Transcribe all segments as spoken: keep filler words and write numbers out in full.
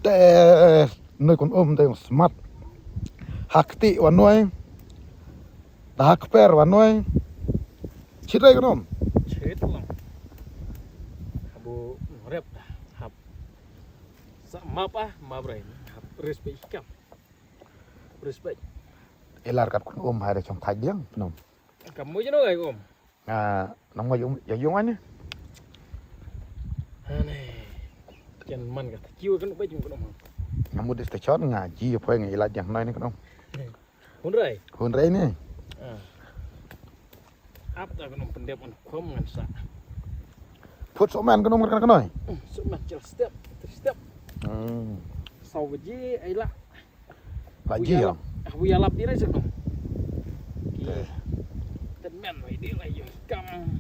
Te noi kun um te smat. Hakti wanoi. Da hakper wanoi. Chit rai kun um. Chit lang. Abu rep da. Hap. Sa map ah, map rai. Hap respect ikam. Respect. Ilar kat kun um hai da chong thai diang kun um. Kam mo jino gai um. Ah, nang mo yung yung ani. Ane. Ken man ka kiu kan ubai jong kan um. Namu des te chon nga ji poi nga ilar diang noi ni kun um. Hun rai. Hun rai ni. Ah. Ap ta kan um pendep on kom ngan sa. Put so man kun um kan noi. So man chel step, step. Hmm. Sau ji ai la. Ba ji ya. Aku ya lap diri sik dong. Ten men wai diri lai yo kam.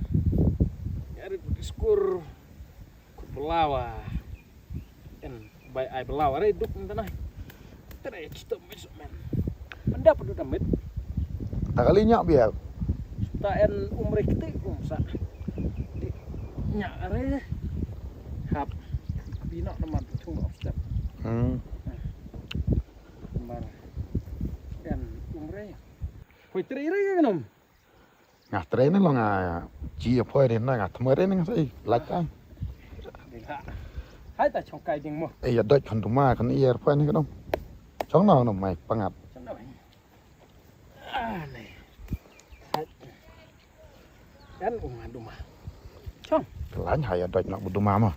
Ya rit skur. Kut belawa. En bai ai belawa rai duk nta nai. Tere chito mes men. Menda pedu damit. Tak kali nyak biar. Ta en umre kiti um sa. Nyak rai. Hap. Bina nama tung upstep. Hmm. Mar. Kan umre. Poi tri re kan um. Nga tri ne long a ji a poi re na nga tmo re ne nga sai lak ai. Hai ta chong kai ding mo. E ya doi kan duma kan i er poi ne kan um. Chong na no mai pangat. Chong na mai. Ah ne. Kan um duma. Chong. Lan hai ya doi na duma mo.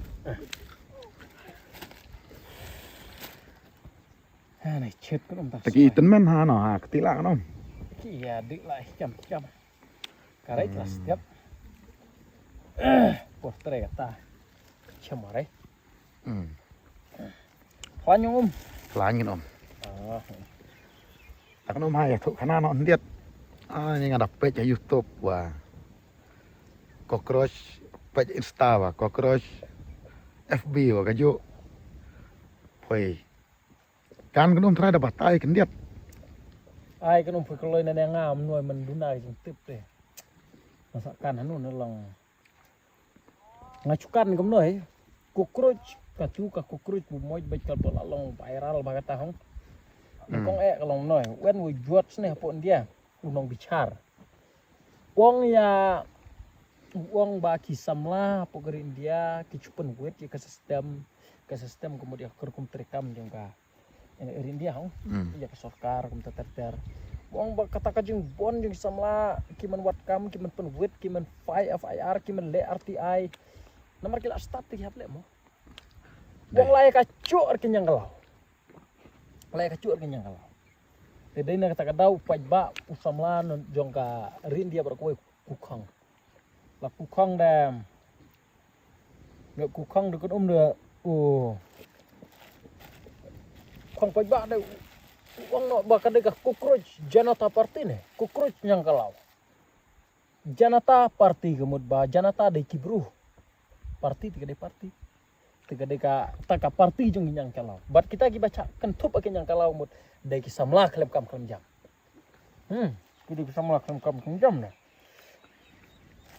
Ha ne chet ko ta. Taki ten men ha no ha kti la no. Ki ya dik la jam jam. Karai la step. Por tre ta. Chamare. Hmm. Hwan yung um. Klangin um. Ah. Takno ma ya thuk khana no ndiat. Ah, ni nga da page ya YouTube wa. Cockroach page Insta wa. Cockroach F B wa kajo. Poi. Kan kynum trai da batai kyndiat. Ai kynum phi kloi na ne nga mnoi man duna jing tip te. Masa kan hanu na long. Nga chukan kumnoi. Cockroach ka tu ka cockroach bu moj bej kal bala long viral ba kata hong. Kong e ka long mnoi. Wen wu juat sne hapo India. U nong bichar. Wong ya wong ba ki samla hapo gari India ki chupan wet ya ka sistem ka sistem kumut ya kerkum trikam jong ka. Ene ri India hong. Ïa ka sorkar kumta ter ter. Wong ba kata ka jingbun jong ki samla ki man wad kam ki man pynwit ki man file F I R ki man leh R T I. Namar ki la start te ki hap leh mo. Wong la ïa ka chuk ar ki ñiangkhlaw. La ïa ka chuk ar ki ñiangkhlaw. Te dei na kata ka daw u paidbah u samla jong ka ri India bad kawei u khang. La kukhang da. Nga kukhang da kun um da. Oh. Khang paidbah da. Wang no ba ka da ka cockroach Janata Party ne. Cockroach ñiangkhlaw. Janata Party ka mut ba Janata da ki bru. Party te ka da party. Te ka da ka ta ka party jong ñiangkhlaw. Bad kita ki ba cha kan thup ka ñiangkhlaw mut da ki samla khlem kam khlem jam. Hmm, ki dei ki samla khlem kam khlem jam ne.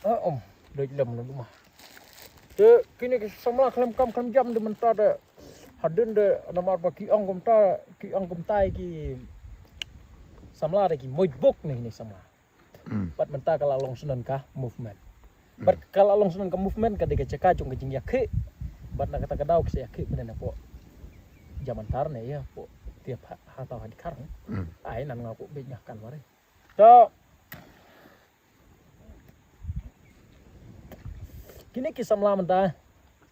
Ah, om, dei lem ne duma. Te kine ki samla khlem kam khlem jam de mynta de hadien de namar ba ki ong kumta, ki ong kumta ki samla de ki moj buk ne kine samla. Hmm. Pat mynta ka la long snon ka movement. Bad ka la long snon ka movement ka dei ka jaka jong ka jingïakhih. Bad na kata ka daw ki sa ïakhih mynne na pok. Jaman tar ne ïa pok tiap ha taw ha dikhar. Ai nan nga pok bej nga kan mare. To kine ki samla mynta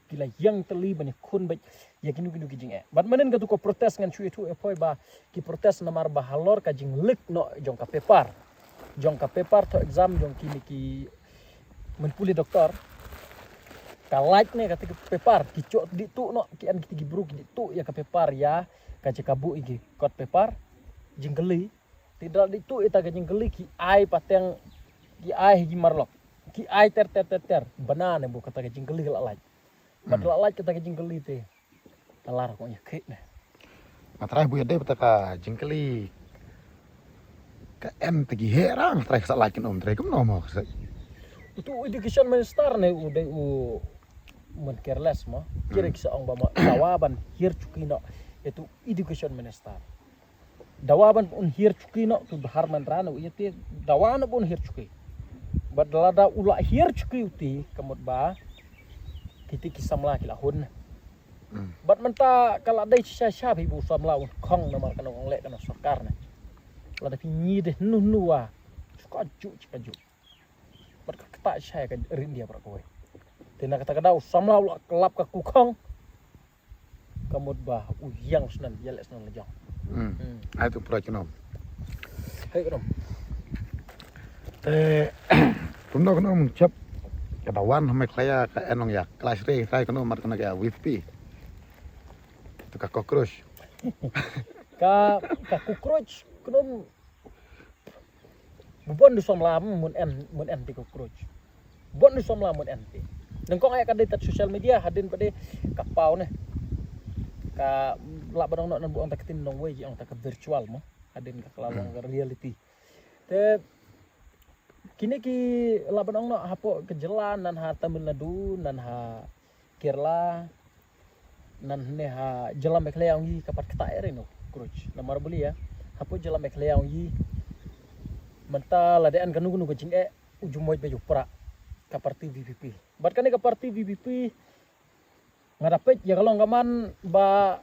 ki la ïeng tylli ban ïakhun bad ïa kino kino ki jingeh. Bad mynnin katu ka protest ngan shu ïathuh ïa poi ba ki protest namar ba halor ka jingleak noh jong ka paper. Jong ka paper to exam jong kine ki men pule doktor. Ka lait ne kata ka paper ki chok dih tu noh ki an kiti ki bru ki dih tu ïa ka paper ïa ka jaka buh ïa ki kot paper. Jingkylli. Te da dei tu ita ka jingkylli ki ai pateng ki ai hi marlok. Ki ai ter ter ter ter. Bana ne bu kata ka jingkylli la lait. Bad la lait kata ka jingkylli te. Ka lar ko ïa khit ne. Nga trai bu ïa dei bata ka jingkylli. Ka en te ki he rang trai ka sa lait kin um trai kum no mo ka sa. Utu education minister ne u dei u Mut careless mo. Kira ki sa ong ba mo kawa ban hiar chuki no. Ïa tu education minister. Dawa ban un hiar chuki no tu Dharmendra no ïa te dawa no un hiar chuki. Bad lada u la hiar chuki u ti ka mut ba kiti ki samla ki la hun. Bad mynta ka la dei shisha shisha phi bu samla un khong namar ka nong le ka nong sorkar ne. Lada phi ngi de nu nu wa chuka ju chuka ju. Bad ka kata shisha ka ri India bra kawei. Te na kata ka daw samla u la ka lap ka ku khong. Ka mut ba u yang snan ïa le snan la jong. Hmm. Hmm. Ai tu pra knom. Hai knom. Te kumno knom chap. Ka da wan ha Meghalaya ka enong ïa clash re trai knom mat kna ka V P P. Tu ka cockroach. Ka ka cockroach knom. Bun du samla mun en mun en ti cockroach. Bun du samla mun en ti. Nang kong ai ka dei tat social media hadin pade ka pau ne. Ka la ba nong no nan bu ong ta ka tin nong wei ji ong ta ka virtual mo. Hadin ka kala long ka reality. Te kine ki la ba nong no hapo ka jylla nan ha Tamil Nadu nan ha Kerala nan ne ha jylla Meghalaya ong yi ka pat kata ere no cockroach. Namar buli ya hapo jylla Meghalaya ong yi mynta la de an kanu kanu ka jing e u ju moj ba ju pra ka parti V P P. Bad kane ka parti V P P nga da pej ya ka long ka man ba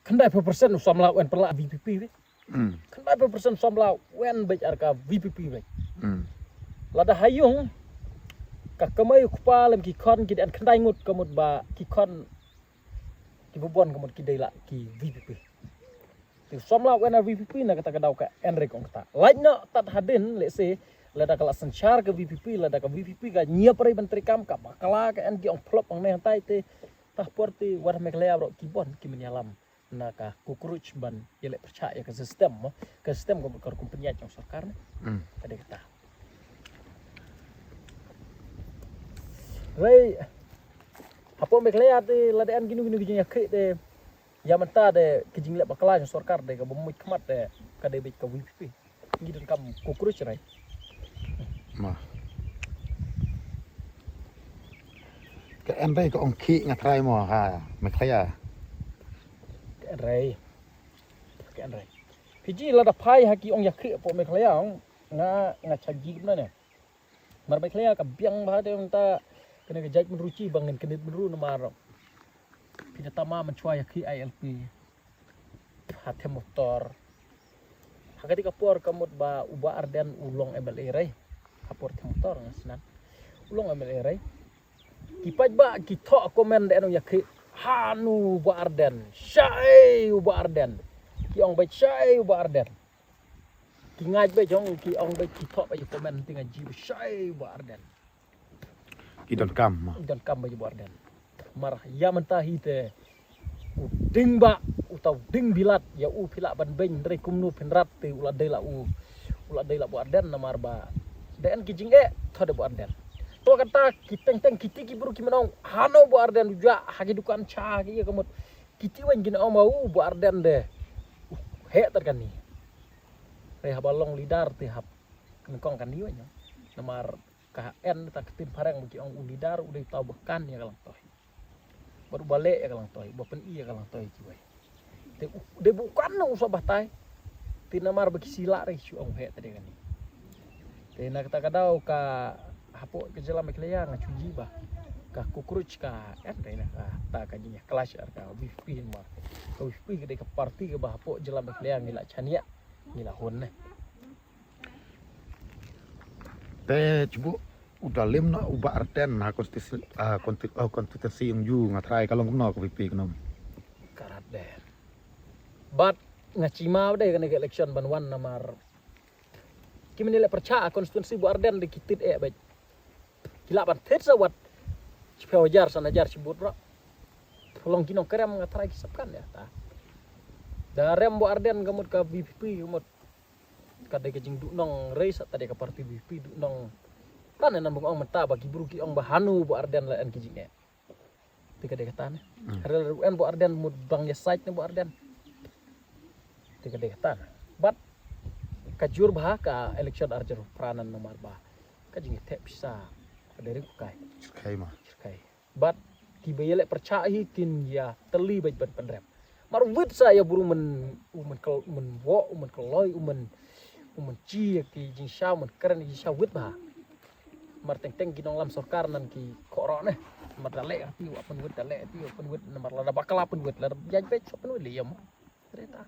khyndai phew percent u samla wen pela V P P. Hmm. Khyndai phew percent samla wen bej ar ka V P P bej. Hmm. Lada ha yung ka kamai u kpa lem ki khon ki dei khyndai ngut ka mut ba ki khon ki bubon ka mut ki dei la ki V P P. Te samla wen ar V P P na kata ka daw ka en re kong kata. Lait no tat hadin le se lada ka la sanchar ka V P P lada ka V P P ka nyiap re ban trikam ka bakala ka en ki ong plop ong ne hantai te tah por te war Meghalaya bro ki bon ki menyalam. Na ka cockroach ban ïa leh pyrchah ïa ka system mo ka system ka ka kum pynïaid jong sorkar ne. Hmm. Ka dei kata. Rei hapo Meghalaya te lada en ginu ginu ki jingïakhih te ïa mynta te ki jingleh bakla jong sorkar te ka bym muj khmat te ka dei beit ka V P P. Ngi donkam cockroach rai. Ma. Ka en rei ka ong khih nga trai mo ha Meghalaya. Ka en rei. Ka en rei. Fiji lada phai ha ki ong ïakhih po Meghalaya ong nga nga chaji kumna ne. Mar Meghalaya ka biang bha te mynta kane ka jait mynru chi bang ngan kynit mynru namar. Phi da tama mynchwa ïakhih I L P. Ha them motor. Ha kati ka por ka mut ba u Bah Ardent u long M L A rei. Ha por them motor nga snan. U long M L A rei. Ki pait ba ki thoh comment de anu ïakhih. Hanu Bah Ardent. Shai u Bah Ardent. Ki ong beit shai u Bah Ardent. Ki ngait beit jong ki ong beit ki thoh beit comment ti nga ji beit shai u Bah Ardent. Ki donkam. Ki donkam beit Bah Ardent. Mar ïa mynta hi te u ding ba u tau ding bilat ïa u phi lah ban beiñ hynrei kumno phin rat te u la dei la u u la dei la Bah Ardent namar ba da en ki jingeh tho de Bah Ardent. To kata ki teng teng kiti ki bru ki mynong hano Bah Ardent u ja ha ki dukan cha ha ki ïa ka mut kiti wen ki na ong ma u Bah Ardent de. Heh tat kani. Re haba long leader te hap nyngkong kani wen namar ka en ta ka tin phareng ba ki ong u leader u dei tau ba kan ïa ka lang toh. Bad uba leh ïa ka lang toh, uba pyni ïa ka lang toh kiwei. Te u dei ba u kan na u sah batai. Te namar ba ki sila re shu ong heh te dei kani. Te na kata ka daw ka hapoh ka jylla Meghalaya nga chuji ba ka cockroach ka en re na ka ta ka jingïa clash ar ka V P P ma. Ka V P P ka dei ka parti ka ba hapoh jylla Meghalaya ngi la chaniah ngi la hun ne. Te chubu u da lim na u Bah Ardent ha konstitusi ah konti oh konstitusi yung ju nga trai ka long kumno ka V P P knom. Karat de. Bad nga chima de kane ka election ban wan namar. Ki mini le percha konstitusi Bah Ardent de kitit eh bej. Ki lah ban thit sa wat. Chiphe hajar san hajar chibut bro. Long ki nong kerem nga trai ki sapkan ya ta. Da rem Bah Ardent ka mut ka V P P ka mut. Ka dei ka jingduhnong rei sa ta dei ka parti V P duhnong. Kan nan bung ong mynta ba ki bru ki ong ba hanu Bah Ardent la en ki jingeh. Te ka dei kata ne. Rel en Bah Ardent mut bang ïa sait ne Bah Ardent. Te ka dei kata ne. Bad ka jur bha ka election arjer pranan namar ba ka jingïa thep pisa ka dei ring kai. Kai ma. Kai. Bad ki ba ïaleh pyrchah hi kin ïa tylli bad ban pynrem. Mar wit sa ïa bru men, u men kol, u men wo, u men koloi, u men, u men chi ïa ki jingsha, u men kren jingsha wit bha. Mar teng teng ki nonglam sorkar nan ki khoro ne. Mar da leh ati wa pynwit, da leh ati wa pynwit, namar lada bakla pynwit, lada jaj bej pynwit le ïam. Reta.